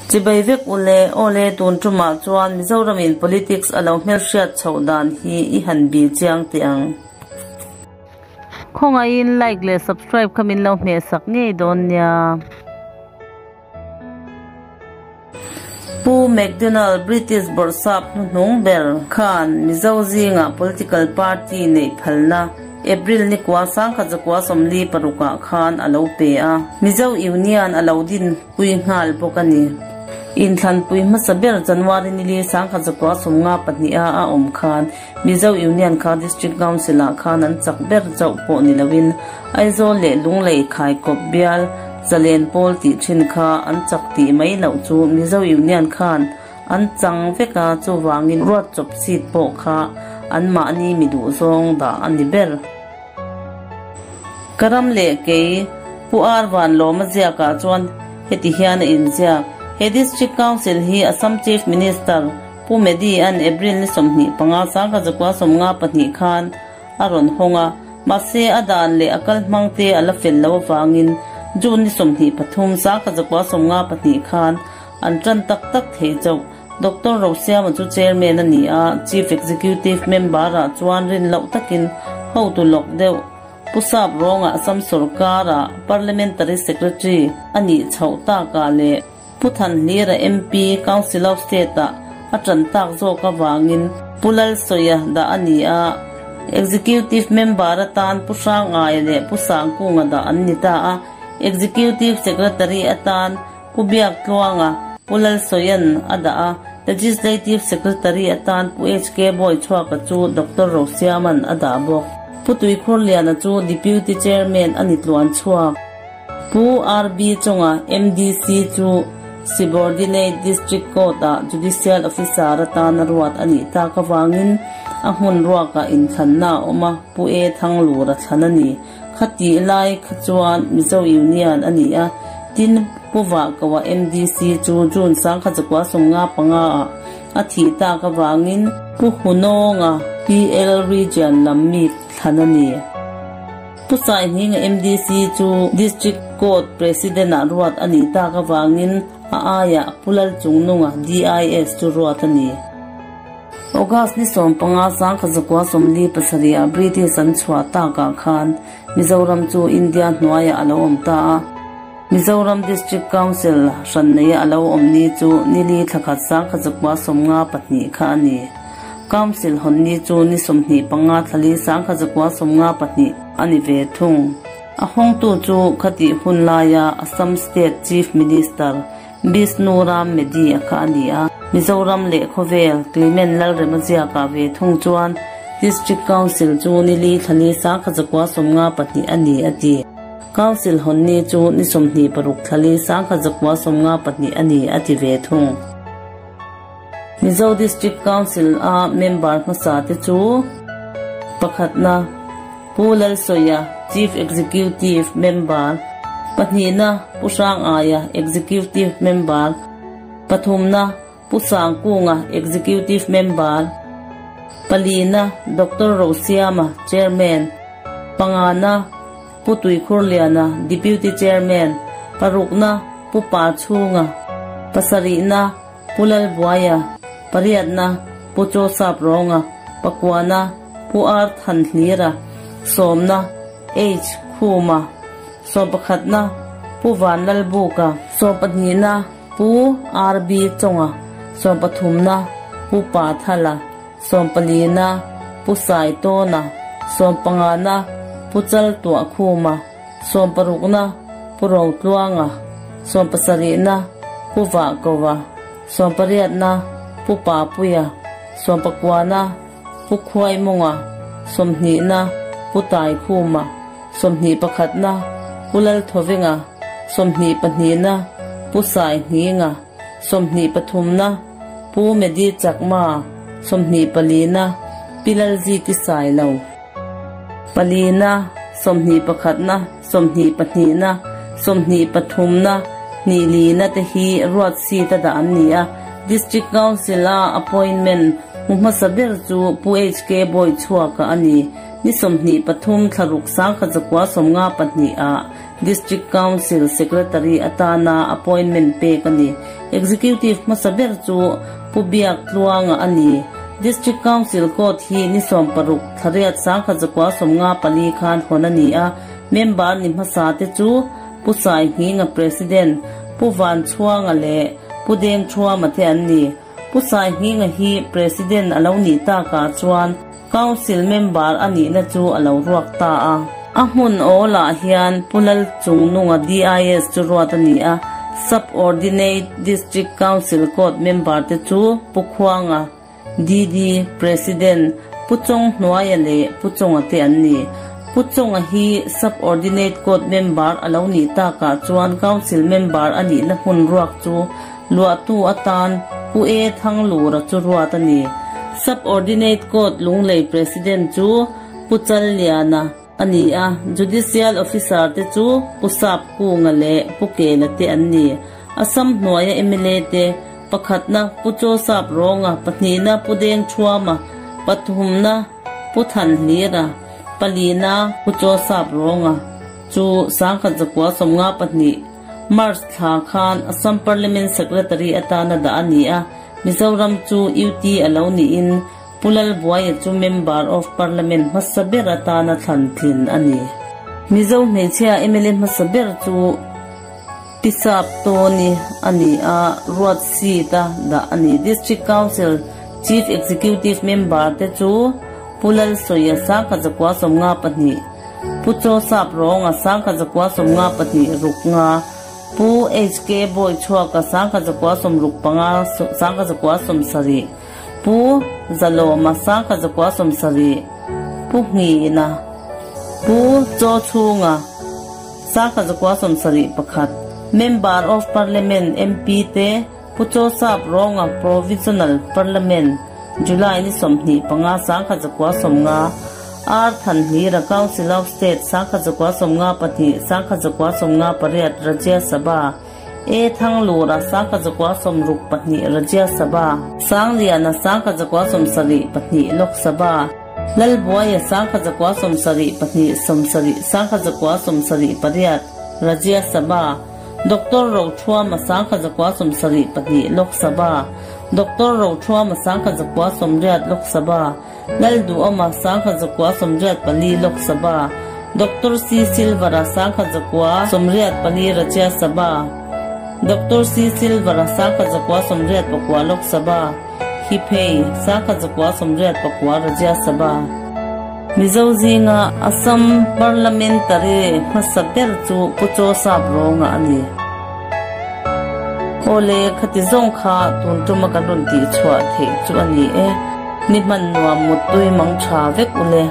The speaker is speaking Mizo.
Chibai vek ule, awle tun tumah chuan Mizoramin politics a lo hmelhriat chhoh dan hi i han bih chiang teh ang. Khawngaihin like leh subscribe kha min lo hmehsak ngei dawn nia. Pu McDonald, British bawrhsap hnuhnung ber khan Mizo zingah political party neih phalna April ni kua sangkhat zakua 46 ah khan a lo pe a, Mizo Union a lo dinpui nghal bawk a ni. Inthlanpui hmasa ber January ni li 1952 a a awm khan Mizo Union kha District Council ah khan an chak ber chauh pawh ni loin Aizawl leh Lunglei khaikawp bial Zalen pawl tih thin kha an chak tih mai loh chu Mizo Union khan an chang vek a, chuvangin ruat chawp seat pawh kha anmahni mi duh zawng dah a ni ber. Ka ram leh kei Pu Ar Vanlawma ziakah chuan heti hian a inziak, He District Council hi Assam Chief Minister Pu Medi-a'n April ni 25 1952 khan a rawn hawng a, mahse a dan leh a kal hmang te a la fel lo avangin June ni 23, 1952 khan an tan tak tak thei chauh. Doctor Rosiama chu Chairman a ni a, Chief Executive Member-ah chuan rin loh takin hotu lawk deuh Pu Sap Rawngah Assam Sorkara Parliamentary Secretary a nih chhoh takah leh Pu Thanhlira MP, Council of State-ah a tan tak zawk avangin Pu Lalsawia dah a ni a, Executive Member atan Pu Hrangaia leh Pu Sangkunga dah an ni ta a, Executive Secretary atan Pu Biaktluanga, Pu Lalsawia'n a dah a, Legislative Secretary atan Pu HK Bawichhuaka chu Doctor Rosiama'n a dah bawk. Pu Tuikhurliana chu Deputy Chairman a ni tluan chhuak. Pu RB Chunga, MDC, chu Subordinate District Court-ah Judicial Officer atana ruat a nih tak avangin a hmun ruakah inthlanna a awm a, Pu E Thanglur a thlan a ni. Khatih lai kha chuan Mizo Union a ni a, tin Pu Vahkoa MDC chu June 1955 ah a thih tak avangin Pu Hunawnga PL Region lam mi thlan a ni. Pu Saihninga MDC chu District Court President-ah ruat a nih tak avangin a aiah Pu Lalchungnunga DIS chu ruat a ni. August ni 15 1947 ah British an chhuah takah khan Mizoram chu India hnuaiah a lo awm ta a. Mizoram District Council hran neia a lo awm ni chu ni li thlakhat 1952 kha a ni. Council hawn ni chu ni 25 thlali 1952 a ni ve thung. A hawngtu chu khatih hun laia Assam State Chief Minister Bishnu Ram Medhi a kha a ni a. Mizoram leh khawvel Clement Lalrema ziakah ve thung chuan District Council chu ni li thlali 1952 a ni a ti. Council hawn ni chu ni 26 thlali 1952 a ni a ti ve thung. Mizo District Council a member hmasa te chu pakhatna Pu Lalsawia, Chief Executive Member, pahnihna Pu Hrangaia, Executive Member, pathumna Pu Sangkunga, Executive Member, palina Doctor Rosiama, Chairman, pangana Pu Tuikhurliana, Deputy Chairman, parukna Pu Pachhunga, pasarihna Pu Lalbuaia, pariatna Pu Joseph Rawng, pakuana Pu R Thanhlira, sawmna H Khuma, sawmpakhatna Pu Vanlalbuka, sawmpahnihna Pu RB Chonga, sawmpathumna Pu Pathala, sawmpalina Pu Saitawna, sawmpangana Pu Chaltuahkhuma, sawmparukna Pu Rotluanga, sawmpasarihna Pu Vahkoa, sawmpariatna Pu Papuia, sawmpakuana Pu Khuaimunga, sawmhnihna Pu Taikhuma, 21na Pu Lalthovenga, 22na Pu Saihninga, 23na Pu Medi Chakma, 24na Pi Lalziki Sailo. Palina, 21na, 22na, 23na, nilina te hi ruat si ta da an ni a. District Council a appointment hmu hmasa ber chu Pu HK Bawichhuaka a ni. Ni 23 thlaruk 1952 ah District Council Secretary atana appointment pek a ni. Executive hmasa ber chu Pu Biaktluanga a ni. District Council Court hi ni 16 thlariat 1954 khan hawn a ni a, member ni hmasa te chu Pu Saihninga President, Pu Vanchhuanga leh Pu Dengthuama te an ni. Pu Saihninga hi President a lo nih takah chuan Council member a nihna chu a lo ruak ta a. A hmun awlah hian Pu Lalchungnunga DIS chu ruat a ni a, Sub-Ordinate District Council Court member te chu Pu Khuanga, DD, President, Pu Chawnghnuaia leh Pu Chawnga te an ni. Pu Chawnga hi Sub-Ordinate Court member a lo nih takah chuan Council member a nihna hmun ruak chu Luahtu atan Pu E Thanglura chu ruat a ni. Sub-Ordinate Court Lunglei President chu Pu Challiana a ni a, Judicial Officer te chu Pu Sapkunga leh Pu Kela te an ni. Assam hnuaia mla te, pakhatna Pu Chawsap Rawnga, pahnihna Pu Dengthuama, pathumna Pu Thanhlira, palina Pu Chawsap Rawnga chu 1992 March thla khan Assam Parliament Secretary atana dah a ni a, Mizoram chu UT a lo niin Pu Lalbuaia chu Member of Parliament hmasa ber atana thlan tlin a ni. Mizo hmeichhia mla hmasa ber chu Pi Sap Tawni a ni a, Ruat Seat a dah a ni. District Council Chief Executive Member te chu Pu Lalsawia 1992, Pu Chaw Sap Rawnga 1992 ruk nga, Pu HK Bawichhuaka 1965 1970, Pu Zalawma 1970, Pu Nghina, Pu Chaw Chhunga 1971, Member of Parliament, MP, te Pu Chaw Sap Rawnga Provisional Parliament, July ni 25 1990, Ar Thanhlira Council of State 1992 1998 Rajya Sabha, E Thanglura 1962 Rajya Sabha, Sangliana 1972 Lok Sabha, Lalbuaia 1972 70 1978 Rajya Sabha, Doctor Rothuama 1972 Lok Sabha, Doctor Rothuama 1980 Lok Sabha, Lalduhawma 1984 Lok Sabha, Doctor C Silvara 1984 Rajya Sabha, Doctor C Silvara 1989 Lok Sabha, Hiphei 1989 Rajya Sabha. Mizo zinga Assam Parliamentary hmasa ber chu Pu Chaw Sap Rawnga a ni. Awle, khati zawng kha tun tuma kan rawn tihchhuah theih chu a ni e. Ni hman nuam muttui mang tha vek ule.